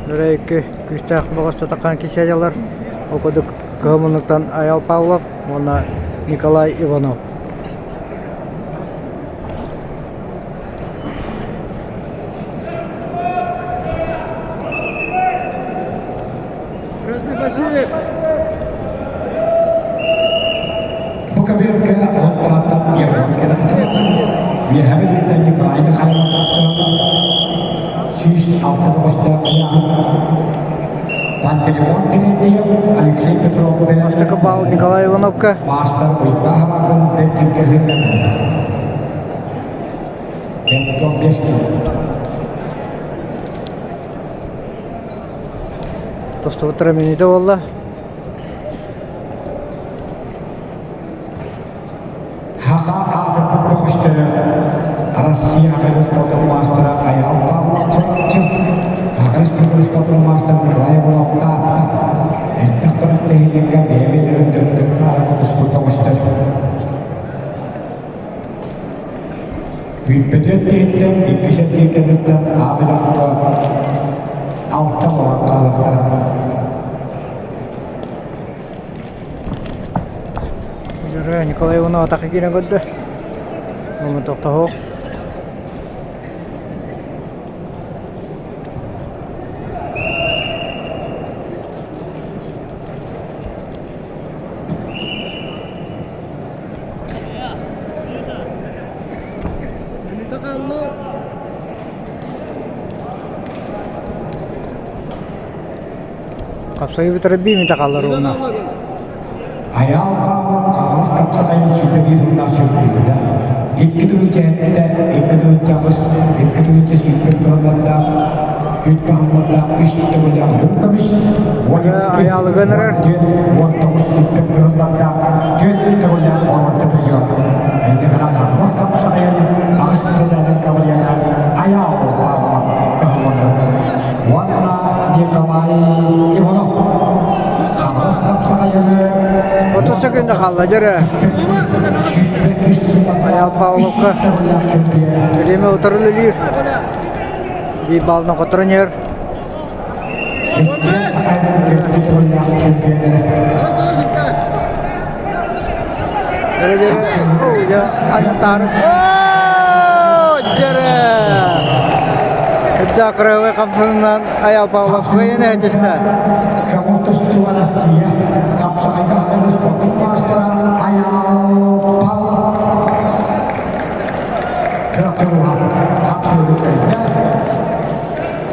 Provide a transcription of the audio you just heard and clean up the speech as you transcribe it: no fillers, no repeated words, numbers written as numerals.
Өрөйкү күүстээх бөҕөс кисиэдьалар. Ол курдук Кыһыл муннуктан Айал Павлов уонна Николай Иванов. Бу көбүөргэ Онтоонтон Егор Герасимов, Үөһээ Бүлүүттэн Николай Михайлов тапсыраллар. 106 көстөөх ыйааһын Пантелеймон Терентьев, Алексей Петров Бастакы баал Николай Ивановка. Маастар Уйбаа Хабакын бэртиргэ сынньанар. Пентон Бестин. Тостубуттара мүнүүтэ буолла. Хаха аатырбыт бөҕөстөрө Россия аҕай спордун маастара Айаал Павлов Чурапчы, Аҕай спордун маастара Николай Иванов Таатта элбэх күрэхтэһиилэргэ бэйэ-бэйэлэрин төттөрү-таары тутуспут бөҕөстөр. Күүппэтиэт киһиттэн иккис эргиир кэнниттэн аабыйахха алта буолан хаалыахтара. Дьоро Николай Иванов атака киирэн көрдө. Момент тохтоһуох. Хапсайы бүтэрэ биир хааллар уонна. Айаал Павлов Хаҥалас хапсаҕайын сүүрбэ сыллаах чөмпүйүөнэ, 2 тыһыынча сэттэ, 2 тыһыынча 8, 2 тыһыынча 20 кыһыллардаах, үт баһыллардаах үс төгүллээх үрүҥ көмүс, 12, Айаалыгын эрэр. 19 сүүрбэ кыһыллардаах түөрт төгүллээх боруонса призера. Эйдихана Хаҥалас хапсаҕайын аҕыс медалын кавалера Айаал Павлов кыһыллардан уонна Николай Иванов Хаҥалас хапсаҕайыны 30 секунда хаалла дьэрэ. Айаал Павловка Время утары үлэлиир. Биир балынан хотторон иһэр. Иккиэн Сахайдын төттү төгүллээх чөмпүйүөннэрэ. Дьэрэ дьэрэ. Дьэ, анатаары. Дьэрэ! Үрдээх кыраһыабай хамсанынан Айаал Павлов кыайан эһэтистэ. Көҥүл тустууга Россия хапсаҕайга аһаҕас спордун маастара Айаал Павлов. Кыра хапсыгы кыайда.